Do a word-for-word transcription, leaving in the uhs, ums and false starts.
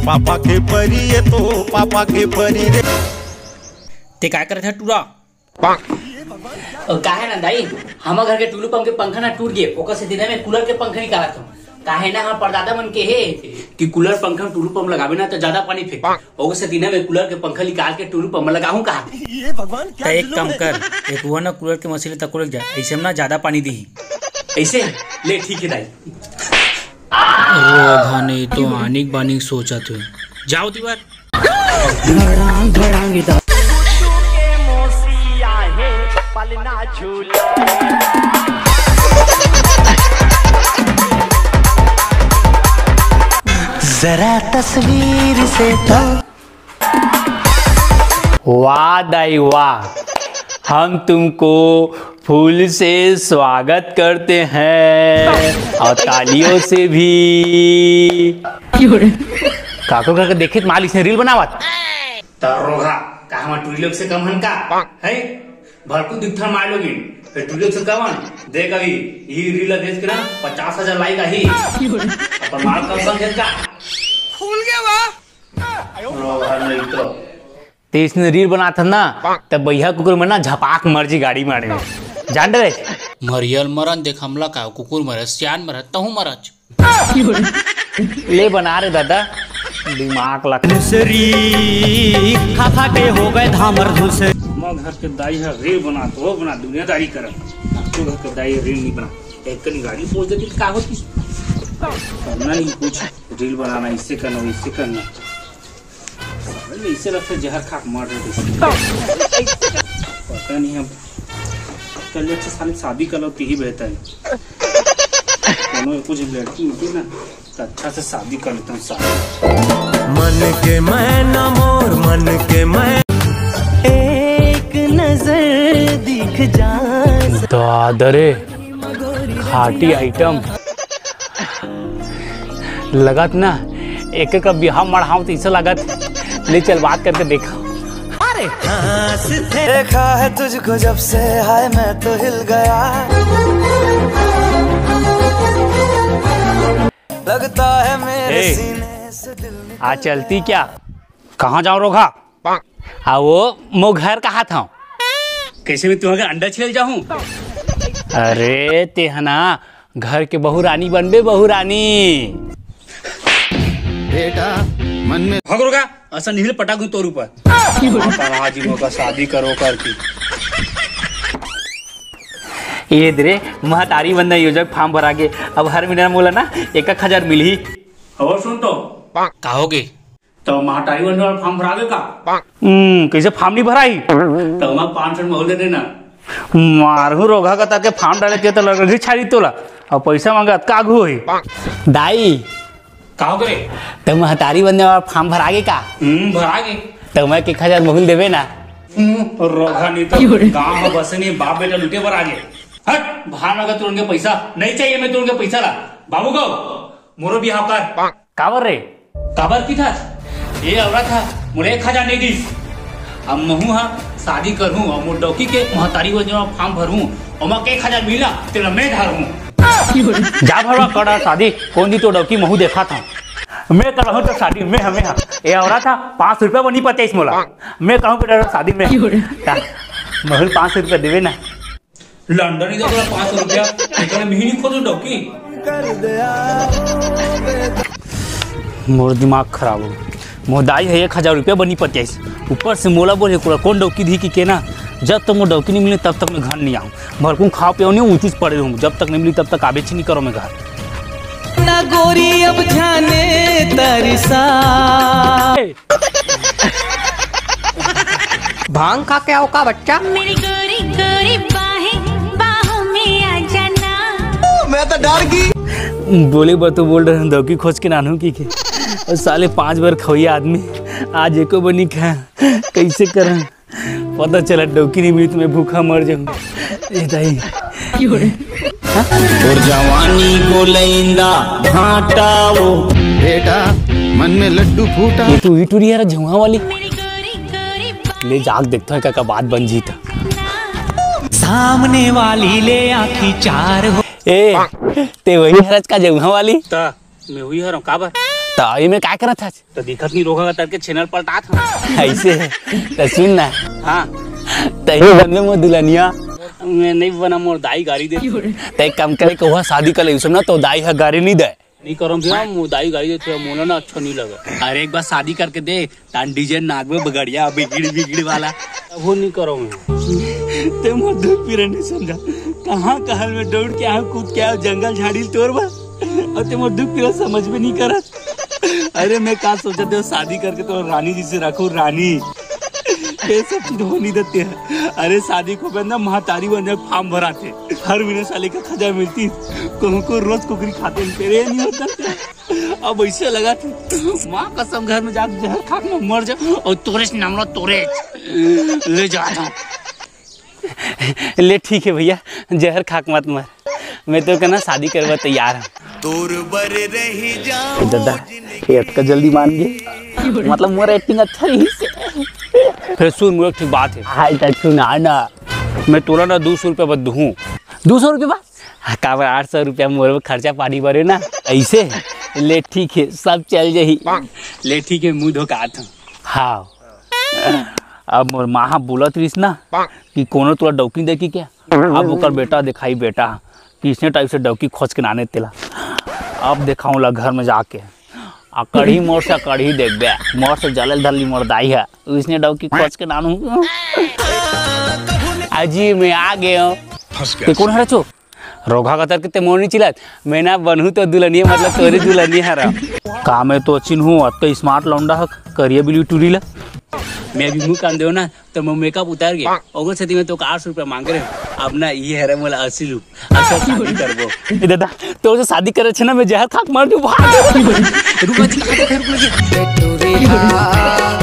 Papa के परी ये तो, पापा के परी रे। ते काय करत है टूरा? अ, काहे ना दाई, हमर घर के टुल्लू पंप के पंखा ना टूट गे, ओकर सेती ना मैं कूलर के पंखा निकालत हूँ। काहे ना, हमर परदादा मन के हे कि कूलर पंखा में टुल्लू पंप लगाबे ना तो ज्यादा पानी फेंक। ओकर सेती ना मैं कूलर के पंखा निकाल के टुल्लू पंप में लगाहूँ कहा। त एक काम कर, एक वो ना कूलर के मशीन तक जा, ऐसे में ना ज्यादा पानी दी। ऐसे? ले ठीक है दाई। रोधा ने तो आनिक बानिक सोचत हुए। जाओ दीवार। जरा तस्वीर से तो। वाह दाई वाह, हम तुमको फूल से स्वागत करते हैं और तालियों से भी। काको करके देखित मालिक से रील बनावत। त रोघा, का हमर टुरी लोग से कम हन का? है? भरकू दिखथन माय लोगिन। फिर टुरी लोग से कम हन? देख अभी, यही रील भेज के ना पचास हजार लाइक आही। अपन माल कम समझे का? खुल गया बा। रोघा नहीं तो। ते इसने रील बनात हन ना, तब भैया कुकुर मन ना झपाक मर जी गाड़ी मारे में। जान डरे? मरियल मरन देख हमला का, कुकुर मरे, सियान मरे, तहूँ मरच। ले बना रे दादा, दिमाग ला। दूसरी खा खा के हो गए धामर धुस। हमर घर के दाई ह रील बना तो बना, दुनियादारी करत। तो घर के दाई रील नहीं बना, एक कनी गाड़ी पोंछ देती तो का होती? करना नहीं कुछ, रील बनाना, इससे करना, इससे करना। साले इसे लगता है जहर खा के मर रहे थे। पता नहीं अब कल अच्छा साले शादी कर लो, तो ही बेहतर है। कोनो कुछ लड़की मिलती ना, तो अच्छा से शादी कर लेता हूँ साले। मन के मैं ना मोर, मन के मैं। एक नजर दिख जा। दादरे। खाटी आइटम लगत ना, एक एक बिहाव मढ़ाव तो इसे लगत। ले चल, बात करके देखा। अरे देखा है तुझको जब से, हाय मैं तो हिल गया। लगता है मेरे ए, सीने से दिल निकल आज चलती क्या? कहाँ जाऊँ रोघा? आ वो मो घर कहा था। कैसे मैं तुम्हारे अंडा छील जाऊं? अरे तेहना घर के बहू रानी बनबे, बहू रानी। बेटा मन में भगोरगा असन हिल पटाकू तोर ऊपर। पापा राजी मोका शादी करो करती। ये दरे महतारी वंदन योजना फॉर्म भरा गे। अब हर महीना मोला ना एक एक हजार मिलही। और सुन तो का हो गे? तो महतारी वंदन वाला फॉर्म भरा गे का? हम्म, कैसे फॉर्म नहीं भराई? तो हमारे पाँच सौ महू दे देना। मारहू रोघा का ताके फॉर्म डाले के तो लग रही छाड़ी तोला। अब पैसा मांगा का आगू होई? दाई। का हो गे? तो महतारी वंदन वाला फॉर्म भरा गे का? हम्म, भरा गे। तो मैं एक हजार महू ल देबे ना? हम्म, रोघा नहीं तो गांव में बसे नहीं, बाप बेटा लुटे पर आ गए। हट, बाहर लगा तुरंत के पैसा। नहीं चाहिए मैं तुरंत के पैसा ला। बाबू को मोरो बिहाव कर। काबर रे? काबर की था? ये औरत हा मोला एक हजार नहीं दीस। अब महू हा शादी करहूँ और मोर डौकी के महतारी वंदन फॉर्म भरहूँ, ओमा के एक हजार मिला, तेला मैं धरहूँ। जा भरवा करा शादी, कौन दी तो डौकी महू देखा था। मैं करहूँ तो शादी में हमें हा। ये औरत हा पाँच सौ रुपया बनी पचास मोला। मैं कहूँ कि डरा शादी में। का? महू ल पाँच सौ रुपया देवे ना। लंदन ही तो तोला पाँच सौ रुपया, इतने महीने खोजो डौकी। मोर दिमाग खराब हो गया। मोर दाई है एक हजार रुपया बनी पचास, ऊपर से मोला बोले कोला कौन डौकी दी कि के ना, जब तक मोर डौकी नहीं मिले तब तक मैं घर नहीं आऊँ। भलकुन खाओ पियो नहीं, ऊँचू से पड़े रहूँ, जब तक नहीं मिली तब तक आबे नहीं करो मैं घर। ना गोरी अब जाने तरसा। भांग खा के आओ का बच्चा? मेरी गोरी गोरी बाहें, बाहों में आ जाना। मैं तो डर गई। बोले बर तो बोल रहे हैं, डौकी खोज के नानू की के। और साले पांच बार खवैया आदमी, आज एको बार नहीं खाया। कैसे करें? पता चला डौकी नहीं मिली तो मैं भूखा मर जाऊँ। ए दाई। और जवानी को लेंदा भाटा वो। बेटा, मन में लड्डू फूटा। ये तो ई टुरी यार झुआ वाली। ले जाके देखता है काका बात बन जीता। सामने वाली ले आखी चार हो। ए, ते वही हरज का जगह वाली? ता, मैं हुई हरम, काबर? त एमे काय करत हस? त दिखत नहीं, रोगा कतर के चैनल पलटात हंव। अइसे? त सुन ना। हाँ। तहीं बनबे मोर दुल्हनिया। मैं नहीं बना, मोर दाई गारी देथे। त एक काम करे, कहूँ शादी कर ले, सुन ना, तोर दाई ह गारी नहीं दे। नहीं करंव भैया, मोर दाई गारी देथे, मोला ना अच्छा नहीं लगे। अरे एक बार शादी करके देख, तहां DJ नाचबे बगड़िया, बिगड़ी बिगड़ी वाला। वो नहीं करंव मैं। तैं मोर दुख पीरा नहीं समझा। कहाँ कहाँ मैं दौड़ के आएंव, कूद के आएंव, जंगल झाड़ी ल तोर बर। अउ तैं मोर दुख पीरा समझबे नहीं करस। अरे मैं का सोचत हंव, शादी करके तोला रानी जइसे रखंव, रानी। ये सब चीज होय नहीं देते हैं। अरे शादी के बाद ना महतारी बन जाए, form भराथे। हर महीना साले का खजा मिलतिस, कहूँ को रोज कुकरी खाते हैं, तेरे नहीं होता। अब अइसे लगथे, माँ कसम घर में जाके जहर खा के मैं मर जांव अउ तोरेच नाम ला तोरेच ले जात हंव। ले ठीक हे भैया, जहर खा के मत मर, मैं तोर करा ना शादी करे बर तैयार हंव। तोर बर रही जांव। ए दादा, ये अतका जल्दी मान गे, मतलब मोर acting अच्छा रहिस हे। फेर सुन, मोर एक ठिक बात हे। हाँ, त सुना ना। मैं तोला ना दू सौ रुपया बर दूहूं। दू सौ रुपया बर? हाँ, काबर आठ सौ रुपया मोर खर्चा पानी बर हे ना, अइसे? ले ठीक हे, सब चल जाही। ले ठीक हे, मुंह धो के आत हंव। हाँ। अब मोर माँ ह बोलत रहिस ना कि कोनो तोला डौकी देखही का? अब ओकर बेटा देखाही बेटा, किसने type से डौकी खोज के लाने तेला। अब देखाहूं ओला घर में जाके। अकड़ही मोर से, अकड़ही देखबे, मोर से जले ल धर लिस मोर दाई ह, ओइसने डौकी खोज के लानहूं। अजी, मैं आ गे हंव। फंस गया। तैं कोन हरे चो? रोगहा कतर के तैं मोर नहीं चिल्लात, मैं ना बनहूं तोर दुल्हनिया, मतलब तोरे दुल्हनिया हरंव। का मैं तोला चिन्हूं, अतका smart लौंडा ह, करिया बिल्ली टूरी ला। मैं अभी मुंह कान देंव ना, त मोर makeup उतर गे, ओकर सेती मैं तोर करा आठ सौ रुपया मांगे रहेंव। अब ना ये हरे मोर असली रूप, असल शादी करबो। ए दादा, तोर से शादी करे रहेंव ना, मैं जहर खा के मर जाहूं, भाग। रुक, रुक, रुक, रुक।